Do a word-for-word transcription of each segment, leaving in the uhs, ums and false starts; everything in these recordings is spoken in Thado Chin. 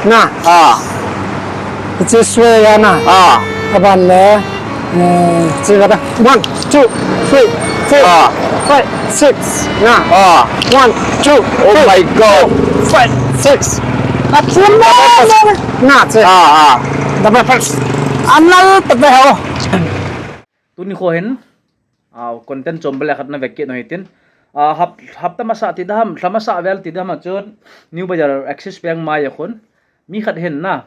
Na. Ah. Hiche swe ya na. Ah. Aban le. Eh, hiche kata. One, two, three, four, ah, five, six. Na. Ah. One, two, oh three, my God, four, five, six. Na, na, na. Na, hiche. Ah, ah. Double first. Anal tabe ho. Tuni kho hin, ah, content chom bale khat na vek kit u hitin. Ah, hap-, hapta masa ti dam, lha masa vel ti dam a chun, New Bazar Axis Bank mai a khun, mi khat hin na,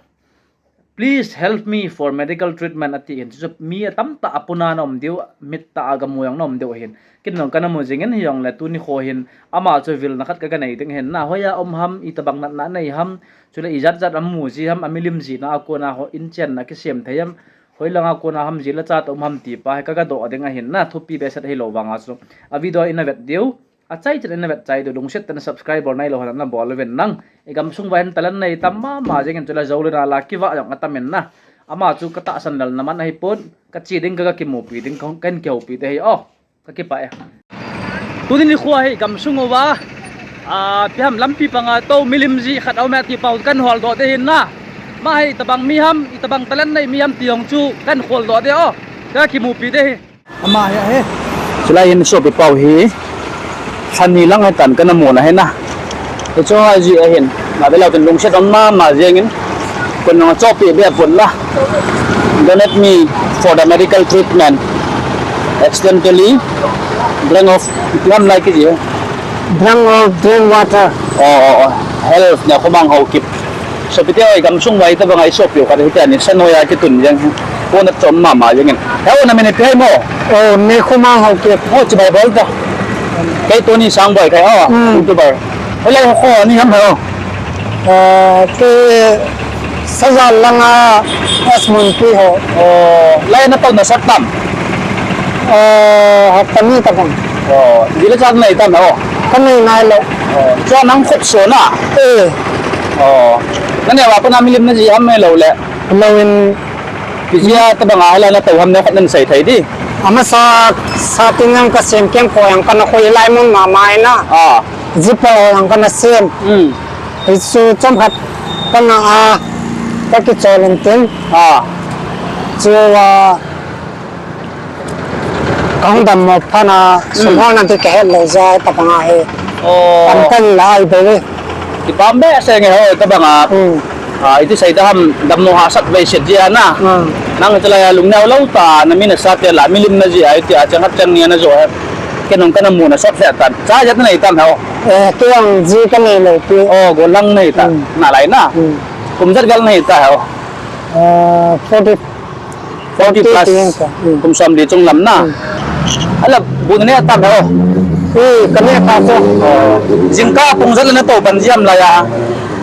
"Please help me for medical treatment," ati hin. Chu mi atam tah a puna na um diu, mit tah a gamu jong na um diu hin. Kin jong kana mu jing in hijongle tuni kho hin, ama chu vilna khat ka, ka nei ding hin na, hoiya um ham, itobang natna nei ham, chule ijat jat a mu ji ham, amilim jina a kona ho in chenna kisem thei ham, hoilanga kona ham jila cha to um ham ti pa hi ka, ka doh ding ahin na, thupi behseh hilou vanga chu. A video ina vet diu, achai chan ina vet chai diu, lungset tah in subscribe bol nailou hon na bol uvin lang. I gamsung uva hin talent nei tam mama jeng in chule jou le na la kiva jong atam in na. Ama chu ka tahsan lel na man ahipon, ka che ding ka, ka kimupi ding ka, ka hin kihoupi te hi o. Ka kipah e. Tuni nikho hi gamsung uva, ah, ipi ham lampi panga tou milim ji khat aume ti pa u kan holdoh ding ahin na. Ama hi itobang mi ham, itobang talent nei mi ham ti jong chu kan holdoh ding o. Ka kimupi ding ahi. Ama hi ahi. Chulai hin sopi pa u hi. Lha ni lang hitan kana mu na hi na. Hiche ho jeh ahin, na velou tin lungset um mama jeng in, kon nung chohpeh be pon la. Donate me for the medical treatment. Accidentally drank of, ipi ham lai kiti e. Drank of drink water. Oh, oh, oh. Health, Niakhomang Haokip. Sopi te oi, gamsung uva itobang a i sopi u khat hiti a ni, sa noiya kitun jeng. Kona chom mama jeng in. He o, na min ipi ham o? Oh, Niakhomang Haokip. Oh, chibai bol ta. Kei Tony Sangboi kei o. Hmm. YouTuber. Hoilai ho kho ni ham ho? Eh, kei Saja langa Asmun pi ho. Oh, lai na pau na sat tam? Eh, hapta ni tabang. Oh, jila cha nei tam ho? Ka nei nailou. Oh, cha nang khut so na? Eh. Oh. Na neo a kona milim na ji ham me lou le? Lou in. Ipi jeh a tobang a hilai na tou ham na khat nan sei thei di. Amasa, sa tin jong ka sem kem ko jong kana khoi lai mun mama e na. Ah. Zipper ho jong kana sem. Hmm. Hichu chomkhat kana a, ka kichol in tin. Ah. Chua, ka hung dammo phat na, hmm, sum holna ti ka het lou jeh a, hitobang a hi. Oh. Pan kan lai bou e. Kipah behseh nge ho, hitobang a. Hmm. Ah, iti sei dam, dammo hahsat vei set jia na. Hmm. Nang chulai a lungneo lou tah, na min asa te la, milim na jia, iti a chang khat chang ni na jo he. Ken hung kana mu na sat lheh tan. Cha jat na nei tam ho? Eh, kei jong ji ka nei lou pi. Oh, gollhang nei ta. Hmm. Nalai na. Hmm. Kum jat vel nei ta ho? Eh, forty. Forty plus. Forty plus. Hmm. Kum somli chung lam na. Hmm. Ala, bu na ne tam ho? Eh, ka ne ta chu. Oh. Jingkah pung jat le na tou pan ji ham lai a?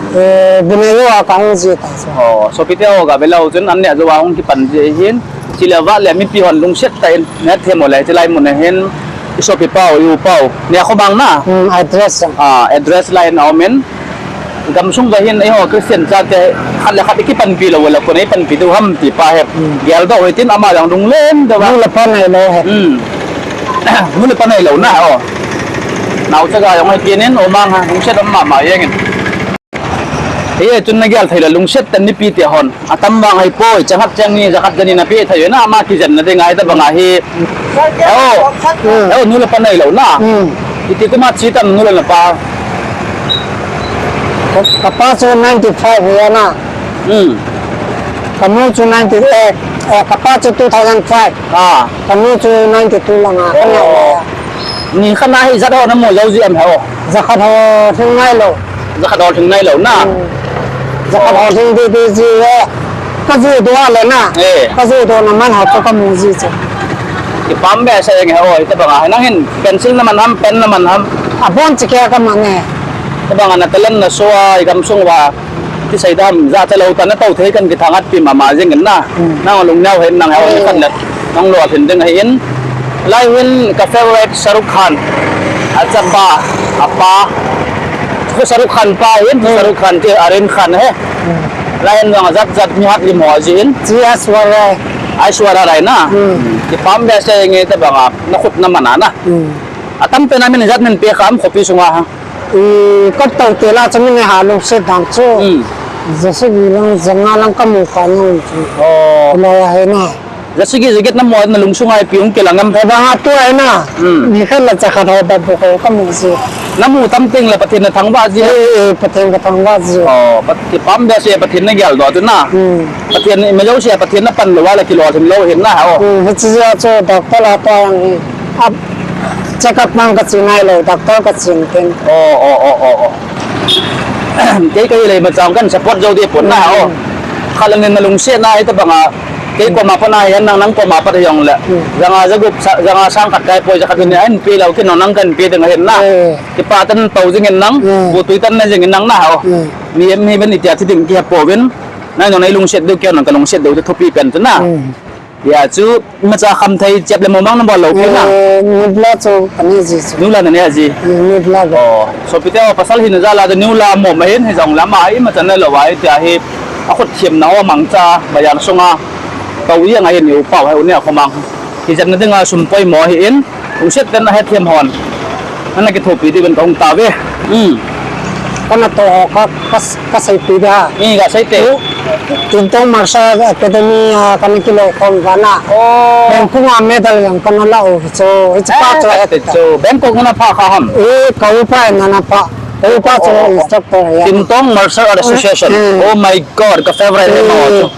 Eh, bu ne jou a ka hung ji ta chu. Oh, sopi te ho ga ve lou chun an ne jou a hung kipan ji hin. Chule va le mipi hon lungset tah in, na themmo le, chulai mun a hin, i sopi pau, i u pau. Niakhomang na? Hmm, address. Ah, address lai in aum in. Gamsung uva hin eiho Christian chate khat le khat i kipanpi lou le kon ei panpi diu ham ti pa hi. Hmm. Geldoh u hitin ama jong lunglen diu va. Nu le pa neilou hi. Hmm. Nu le pa neilou na, oh. Naocha ga jong hi kinin, oh, mang ha, lungset um mama jeng in. Hiche chun na gel thei le lungset tah in na pe te hon. Atam vang ahi poi, chang khat chang ni, ja khat ja ni na pe thei u na, ama kijen na ding ahi tabang ahi. Eo, hmm, eo, nu le pa neilou na. Hmm. Iti kum a che tam nu le pa? Ka, ka pa chu ninety-five hi a na. Hmm. Ka nu chu ninety-eight, eh, ka pa chu two thousand five. Ah. Ka nu chu ninety-two langa, ka neo le. Oh. Ni khat na hi jat ho na mu jou ji em ho? Ja khat ho lhing nailou. Ja khat ho lhing nailou na? Hmm. Ja khat ho lhing didi ji e. Ka ju doh a le na. Eh. Ka ju doh na man ho chu ka mu ji chu. Kipah behseh nge ho, hitobang a. Nang hin pencil na man ham, pen na man ham? Abon chikei a ka man e. Hitobang a na talent na show a, i gamsung uva. Ti sei dam, jachat lou tah na tou thei kan kithang-at pi mama jing in na. Hmm. Nang lungneo hih in nang hou ni khat le. Nang lolhin ding ahi in. Lai hin ka favorite Shahrukh Khan. Achapa, apa. Ko Shahrukh Khan pa hin, hmm, Shahrukh Khan ti Aryan Khan he. Hmm. Lai hin jong ajat jat mi hat lim ho ji in. Ji Aishwarya. Aishwarya Rai na. Hmm. Kipah behseh nge tabang a, na khut na man a na. Hmm. Atam pen a min jat min pe kham khopi sunga ha. I, ka tou te la chu min ha lungset dang chu. Hmm. Jasagi lang, janga lang kamu kha nung chu. Oh. Lai ahi na. Jasagi jaget namu na lungsunga ipi hung kilang em? Ebang atu ahi na. Hmm. Ni khat la cha khat ho ba bu ko kamu ji. Namu tam teng le Pathen nathangvah ji. Eh, eh, Pathen kathangvah ji. Oh, Pat-, kipah behseh Pathen nagel doh chu na. Hmm. Pathen ima jouse Pathen napan lou va le kilolhin lou hin na ho. Hmm, hiche jeh a chu doctor la pa yang hi. Ap, check up mang kache ngai lou, doctor kache ten. Oh, oh, oh, oh, oh. Kei kahi le ima chang kan support jou ding pon na ho. Hmm. Khat le ni nalungset na hitabang a. Kei koma pat na hin nang, nang koma pat hijong le. Hmm. Janga jagup sa, janga sang khat kai poi ja khat ni an pe lou kin nang kan pe ding ahin na. Eh. Kipah tah in tou jing in nang, hmm, bu tui tah in na jing in nang na ho. Hmm. Mi em hi ben itia thi ding kihe pouvin. Nang jong nei lungset diu kei jong kalungset diu chu thupi pen chu na. Hmm. Hijeh chun imacha khamthei chep le mong mang nabol lou pi na. Eh, nibla chu kanei ji chu. Nibla nanei ji. Eh, nibla ga. Oh, sopite ho pasal hina jal a chu nibla mong ma hin hijong le ama imacha nalou a itia hi akhut themna ho mangcha bazaar sunga. Kau jeng ahin u pau hi u ne khomang. Hijat na dinga sum poimo ahin. Lungset tah in nahethem hon. Ana kithopi diuvin kahung tauve. Hmm. Kana toh ho ka, ka, kaseipi dia. Hmm, kasei te. Tintong Martial Academy a kana kilou khom uva na. Oh. Bangkok a medal jong kana la u chu. Hiche pa chu. Eh, het te chu. Bangkok na pha kha ham? Eh, ka upa in ana pha. Ka upa chu, oh, oh, oh, instructor ahi. Tintong Martial Art Association. Hmm. Oh my God, ka favorite ahi ma chu.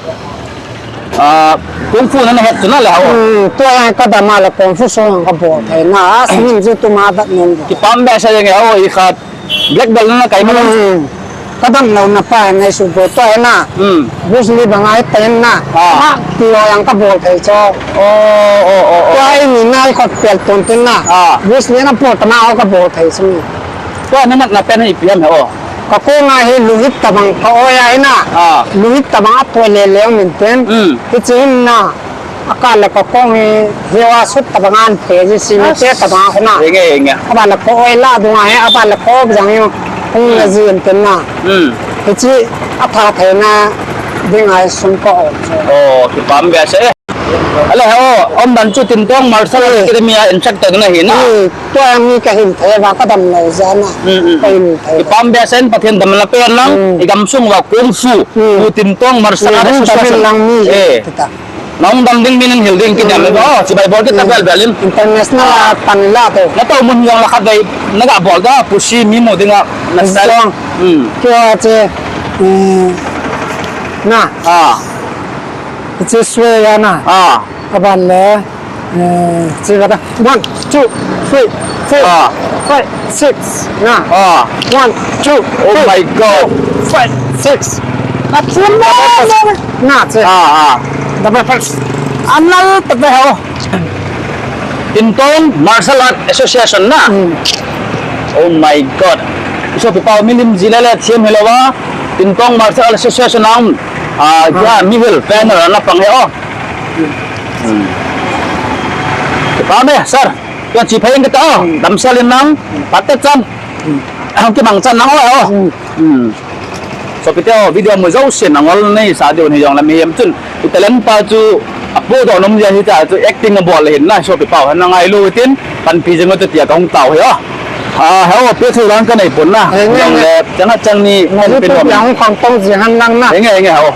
Ah, kung fu nana het chu na le ho. Hmm, tua jong kadam a le kung fu song kabol thei na, a singin ju tuma dat nom. Kipah behseh jeng e ho, ikhat black belt nana kai ma. Hmm. Kadam lou na pa ngai su bol tua na. Hmm. Bruce Lee banga hi pen na. Ah. Ma, tua jong kabol thei chu. Oh, oh, oh, oh. Tua hi ni nai khot pel ton tin na. Ah. Bruce Lee na bol tama ho kabol thei chu. Tua nanatna pen hi ipi ham he o. Ka kong a hi lohit tabang ka oi a hi na. Ah. Lohit tabang a poi le le min ten. Hmm. Hiche hin na. Akal le ka kong hi hiva sut tabang an pe ji si mi te tabang a na. Henge, henge. Aban le ka oi la dung a hi, aban le ka op jang hi. Hung na ji in ten na. Hmm. Hiche atha thei na ding a hi sum ka oi. Oh, kipah behseh e. Ale ho, um dan chu Tintong Martial Academy a instructor na hi na. Hmm. Tua mi ka hin thei va ka dam lou jeh a na. Hmm, hmm. Ka hin thei. Kipah behseh in Pathen damna pen lang, hmm, i gamsung uva kung fu, hmm, Pu Tintong Martial Art Association. Hmm, hung dam in lang mi. Eh. Kita. Na hung dam ding mi nahil ding kiti a le, hmm, oh, chibai bol kit ta, hmm, vel vel in. International a pan la to. Na to mun jong la khat vei, na ga bol da, pusi mi mu ding a, na style. Hmm. Kio che, hmm, na. Ah. Hiche sui a na. Ah. Aban le, eh, hiche kata. One, two, three, four, ah, five, six, na. Ah. One, two, oh three, my God, four, five, six. Na, thum na, na, na, che. Ah, ah. Double first. Anal tabe ho. Tintong Martial Art Association na. Hmm. Oh my God. Isopi pau milim ji le le thiem hilou va. Tintong Martial Art Association ang. Ah, ah, ya, mihil panel na pang he o. Hmm. Kipah e, sir. Tua chi phai kita o. Hmm. Damsel in nang, phat tah chan. Hmm. Hung kimang chan nang o, o. Hmm. Hmm. Sopi te o, video mu jouse nangol nei sa diu hi jong le mihem chun. I talent pa chu apodoh nom jeh a hitia chu acting abol le hin na, sopi pau hin na ngailu tin, panpi jing u te tia kahung tao hi o. Ah, he o, pe thu lang kanei pon na. Henge, jong henge. Le, chang a chang ni, na kan pe YouTube nom. Yang hung pang pang jing hen lang na. Henge, henge, he o.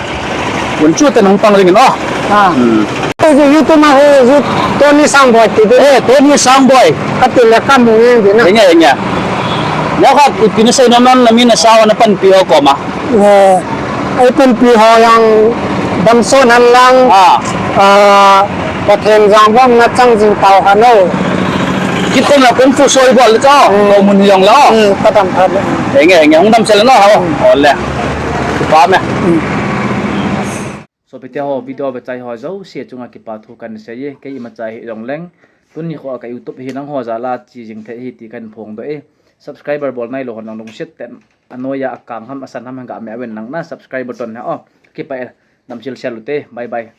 Mun chu te hung pang jing in o. Ah. Hmm. YouTube ma he, YouTube Tony Sangboi ti de. Eh, Tony Sangboi. Kati le kamu jing di na. Henge, henge. Neo khat, ipi nasei nom nam, na min nasao, na panpi ho koma. Eh, ei panpi ho jong damsot hen lang, ah, ah, Pathen jangvam na chang jing tao hen o. Kit teng le kung fu soi bol le cho, hmm, ko mun jong le o. Hmm, ka dam phat le. Henge, henge, hung damsel le no ho. Hmm. Ole. Kipah e. Hmm. Sopi te ho, video ve chai ho jouse chunga kipah thu kan sei e, kei imacha hi jong leng. Tuni kho a ka YouTube hi nangho jal a che jing thei ahi ti kan phongdoh e. Subscriber bol nailou ho nang lungset tah in. Anoiya akang ham asan ham hung ga me uvin lang na subscribe button na o. Kipah e, damsel sel u te. Bye bye.